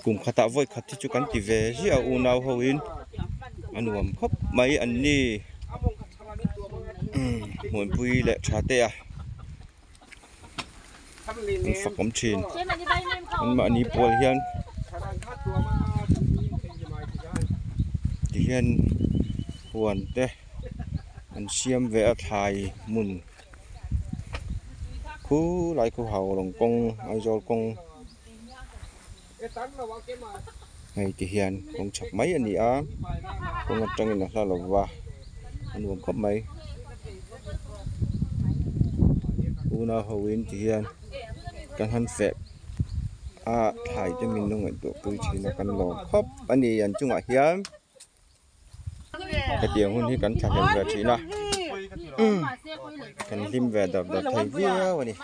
Kum khatah vawi khat hi chu kan ti ve ziah a unau ho in a nuam khawp mai an ni hmuanpui leh tha te a an fak awm thin an mahni pawl hian ti hian huan te an siam ve a thlai hmun khulai khu hau lawng kawng Aizawl kawng hei ti hian kawng chhak mai a ni a kawng atangin a hla lo va a nuam khawp mai unau ho in ti hian kan han feh a thlai te min lo ngaihtuah pui thin a kan lawm khawp a ni an chungah hian. Hetiang hun hi kan thlahlel ve thin a, kan hlim ve dar dar thei viau a ni.